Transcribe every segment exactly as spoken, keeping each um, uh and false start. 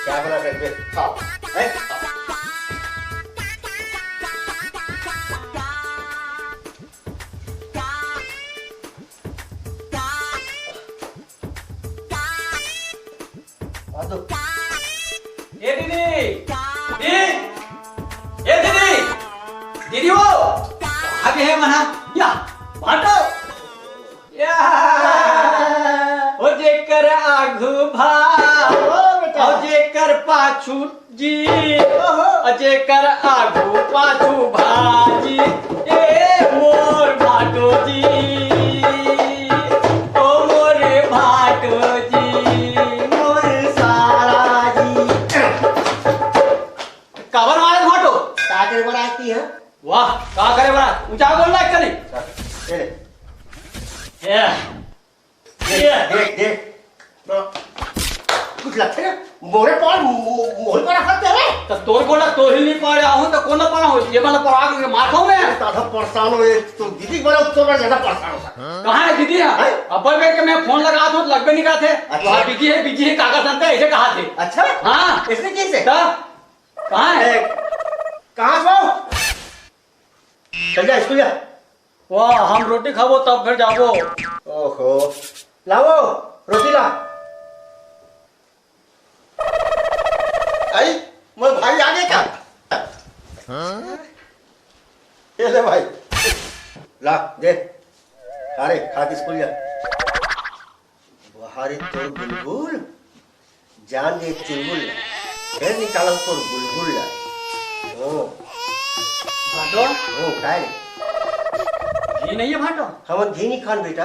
का बना सकबे? खाओ, हैं? खाओ। आ दो। ए दीदी, दीदी, ए दीदी, दीदी हो, आगे है मना, या, बाटो। या। ओ जेकर आगू भाव, ओ बेटा। ओ जेकर पाछू जी, ओहो। ओ जेकर आगू पाछू भाजी, ए मोर भाटो जी, ओ मोर भाटो जी, मोर सारा जी। काबर मारे भाटो? का करे बर आती है? वाह, का करे बर? ऊंचा बोल रहा है, चली। ये ले। ये। देख, देख, देख। तो कुछ लगथे ना, मोरे पार, मो-, मोही पार रखत हे। त तोर गोला तोर ही नहीं पार आहूं, त कोन पार हो? ये वाला पार आके मार खाऊं मैं। ज्यादा परेशान हो, ये तो दीदी वाला उत्तर में ज्यादा परेशान हो सकता। कहाँ है दीदी? हैं? अब बैठ के मैं फोन लगा दूं, लगबे नहीं करत हे। अच्छा। वहाँ बिजी है, बिजी है, काका संता ऐसे कहा थे। अच्छा? हाँ। ऐसे कैसे? त कहाँ है? ए, कहाँ से हो? चल जा, स्कूल जा। वाह, हम रोटी खाबो तब घर जाबो। ओहो, लावो, रोटी ला। आई, मोर भाई आगे का? ये ले भाई, ला, दे। अरे, खा के स्कूल जा। बहारी तोर बुलबुल, जान ले चुलबुल ला। फेर निकालम तोर बुलबुल ला। ओ। भाटो? ओ, काय रे? घी नहीं है भाटो? हमन घी नहीं खान बेटा।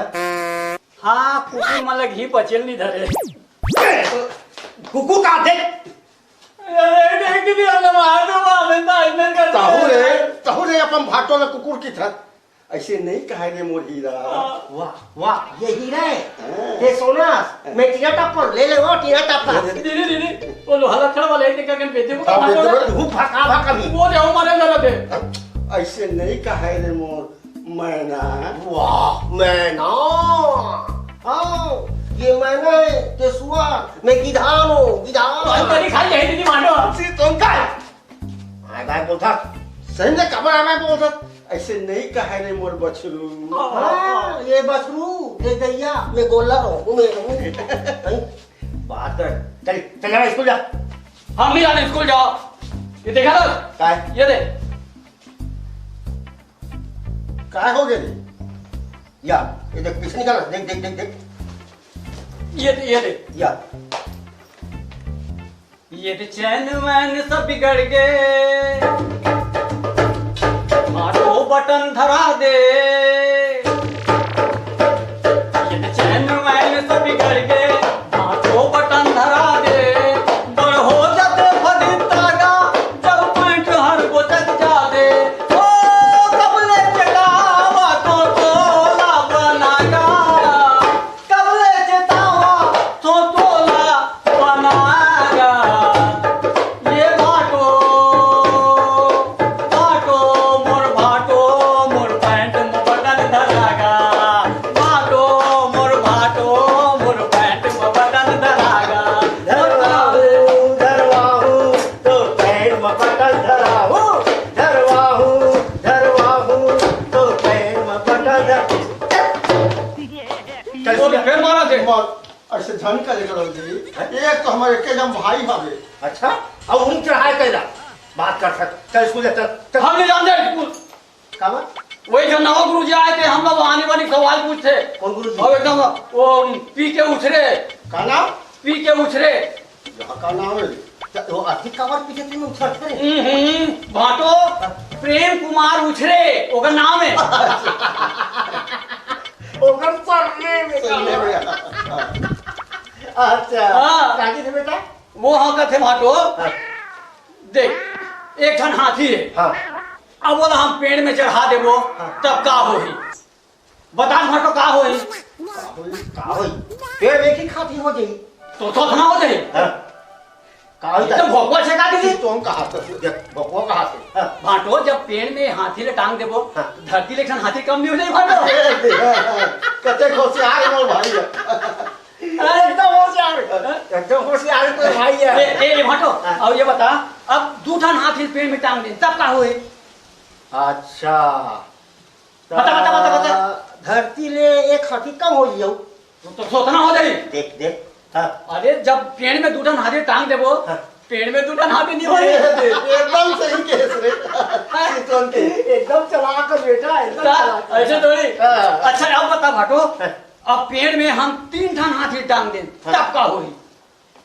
हाँ, कुकुर मन ला घी पचेल नहीं धरे। कुकुर का देख? अरे, देख भी हमने मार दो, बाप रे, इतना इतना कर दिया। तहू रे, तहू रे अपन भाटो ला कुकुर की था। ऐसे नहीं कहे रे मोर हीरा। हाँ। वाह, वाह, ये हीरा है। हाँ। ये सोना, हाँ। मैं टीना टप्पर, ले ले वो टीना टप्पर। दीदी, दीदी, वो लोहा लक्कड़ वाला एक देखा कन बेचे को हाँ, कहाँ बेचे को? वो? वो फंसा भा कभी। वो जाओ मारे जरा दे। ऐसे नहीं कहे रे मोर मैना। वाह, मैना। हाँ, ये मैना है, ते सुअर, मैं गिधान हूँ, गिधान। भाई, तेरी खाई यही दीदी मानो। सी तुम का? आय बाय बोलथस। सही में काबर आय बाय बोलथस? ऐसे नहीं कहे रे मोर बछरू। हाँ, ये बछरू, ये गैया, मैं गोल्लर हूँ, मैं हूँ। नहीं, बात कर। चल, चल जा स्कूल जा। हम नहीं जाते स्कूल, जाओ। ये देखा ना? काय? ये दे। काय हो गया रे? या, ये देख, पीछे निकाल, देख, देख, देख, देख। ये दे, ये दे। या। ये तो चैन वैन सब बिगड़ गए, आटो बटन धरा दे। ये तो चैन वैन सब बिगड़ गए, आटो बटन धरा दे। बड़ हो जाते फरिश्ता का, जब पैंट हर बोचक जा दे। ओ, कब ले चलावा तो टोला बनागा। कब ले चेतावा तो टोला बनागा। ये भाटो, भाटो, मोर भाटो, मोर पैंट में बटन धरागा। भाटो, मोर भाटो, मोर पैंट में बटन धरागा। धरवाहू, धरवाहू, तो पैंट में बटन धराहू। धरवाहू, धरवाहू, तो पैंट में बटन धर- चल, वो तो फिर मारा थे। मार, ऐसे झन करे करो जी। हैं? एक तो हमारे के जम भाई हवे। अच्छा, अब उन चढ़ाए कैला बात कर सक। चल स्कूल जा, चल, चल। हम नहीं जानते स्कूल। का बात? वही जो नवा गुरु जी आए थे, हम लोग आने वाली सवाल पूछते। कौन गुरु जी? और एकदम वो पी के उछरे। का नाम? पी के उछरे। यहाँ का नाम है? त-, वो अति काबर पीछे तुम उछरते रहे? हम्म, हम्म, भाटो, प्रेम कुमार उछरे, ओकर नाम है। ओकर सरनेम है। सरनेम है। अच्छा, हाँ। का कहिथे बेटा? वो हाँ कथे भाटो। हाँ। देख, एक ठन हाथी है। हाँ। अब बोला हम पेड़ में चढ़ा देबो, हाँ। तब का होही? बता भाटो का होही? का होही? का होही? पेड़ में की खाती हो जाई। तो थोथना हो जाई। हाँ। का होही तो ता? भोकवा छेका दीजिए। तो हम कहा तो देख, भोकवा कहा से? हाँ। भाटो जब पेड़ में हाथी ले टांग देबो, हाँ। तो धरती ले एक ठन हाथी कम नहीं हो जाई भाटो? कते होशियार मोर भाई है। एकदम होशियार, एकदम होशियार तो भाई है। ए, ए, ए, भाटो, हाँ। अब ये बता, अब दू ठन हाथी पेड़ में टांग दे, तब का होई? अच्छा। बता, बता, बता, बता। धरती ले एक हाथी कम हो जाऊ। तो सोचना हो जाई। देख, देख। हाँ। अरे, जब पेड़ में दू ठन हाथी टांग देबो, हाँ। पेड़ में दू ठन हाथी नहीं होई। एकदम सही केस रे। सुन के। एकदम चालाक है बेटा, एकदम का? चालाक है। ऐसे थोड़ी। हाँ। अच्छा, अब बता भाटो, हाँ। अब पेड़ में हम तीन ठन हाथी टांग देन, हाँ। तब का होई?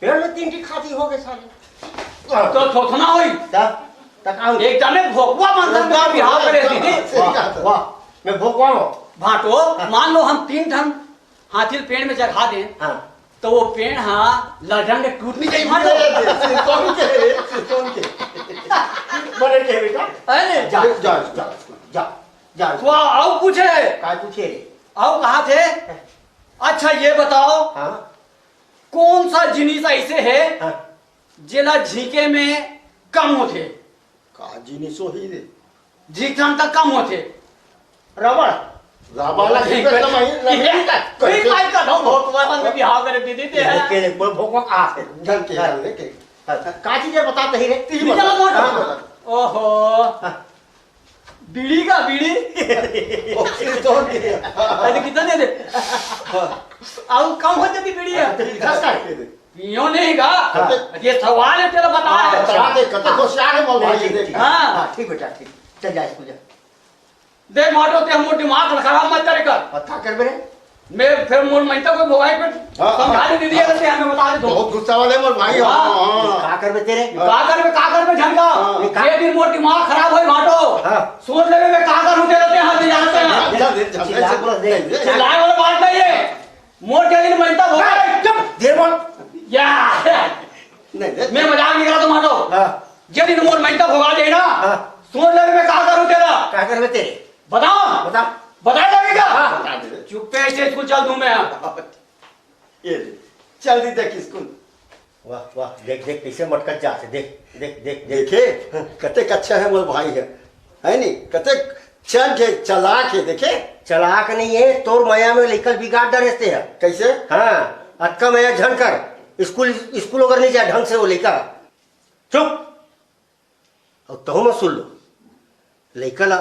पेड़ में तीन ठी हाथी हो गए साले। तो थोथना होई। तब, तब का होई? एकदम एक भोकवा मंथन में बिहाव करे दीदी। सही बात है। वाह, मैं भोकवा हूँ। भाटो, हाँ। मान लो हम तीन ठन हाथी ल पेड़ में चढ़ा दें, हाँ। तो वो पेड़ हा लटन के टूट नहीं जाई भाटो। ये दे, सिरतोन के, सिरतोन के। बड़े के बेटा। अरे, जा। जा, जा, जा, जा। वाह, आओ पूछे। काय पूछे रे? आओ कहा थे? अच्छा, ये बताओ, हाँ। कौन सा जिनिस ऐसे है, हाँ। जेला झींके में कम होथे? का जिनिस होही रे? झींकथन त कम होथे। रबड़। रबड़ ला झींके त मही, ये, ये काय का ढंग हो? तुम्हारे साथ में बिहाव करे दीदी ते है। के, के, बोल भोकवा आ। ढंग के, हाँ। ढंग के। हाँ। का चीज है बता दही रे? तीन निकल बता। मोटो। हाँ, बता। ओहो। हाँ। बीड़ी का बीड़ी। ओ, फिर तो नहीं। अरे कितना दे दे? हाँ। आओ, कम हो जाती बीड़ी है। अच्छा, ठीक है, ठीक है। पियो नहीं का? हाँ। ये सवाल है, तेरा बता हाँ, है। बता दे, कते होशियार है मोर भाई, ठीक, देख। ठीक। हाँ। हाँ, ठीक बेटा, ठीक। चल जा स्कूल जा। देख माटो, ते मोर दिमाग खराब मत करे कर। और का करबे रे? मैं फिर मोर मैता को भोगाई पे हाँ, समझा हाँ। दे दीदी, अगर ते हमें बता दे तो। बहुत गुस्सा वाले मोर भाई, हाँ। हाँ, हाँ। का करबे तेरे? का करबे, का करबे झनका? हाँ। ये दिन मोर दिमाग खराब होई माटो। हाँ। सोच लेबे मैं का करूँ तेरे ते हाथ में जानते हैं। जा, जा, जा, चिल्ला जा, बोल दे। जा, जा। चिल्लाए वाला बात नहीं है। मोर के दिन मैता भोगाई। चुप, देर बोल। या। नहीं, नहीं। मैं मजाक नहीं करा तो माटो। हाँ। जे दिन मोर मैता भोगा जाए ना, हाँ। सोच ले मैं का करूँ तेरा। का करबे तेरे? बताओ। बता। बता देबे का? हाँ, बता दे। चुप्पे से स्कूल चल दूं मैं। ये ले, चल दी देख स्कूल। वाह, वाह, देख, देख, कैसे मटकत जात हे, देख, देख, देख, देख। देखे, कतेक अच्छा है मोर भाई है, है नी? कतेक चल के चलाक है, देखे? चलाक नहीं है, तोर मया में लइका ल बिगाड़ डरे ते है। कैसे? हाँ, अतका मया झन कर, स्कूल, स्कूल अगर नहीं जाए ढंग से वो लइका। चुप। अउ तहूँ मत सुन लो, लइका ला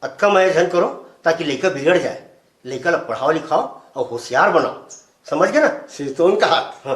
अतका मया झन करो, ताकि लइका बिगड़ जाए। लइका ला पढ़ाओ लिखाओ अउ होशियार बनाओ, समझ गए ना? सिरतोन का हाथ। हाँ।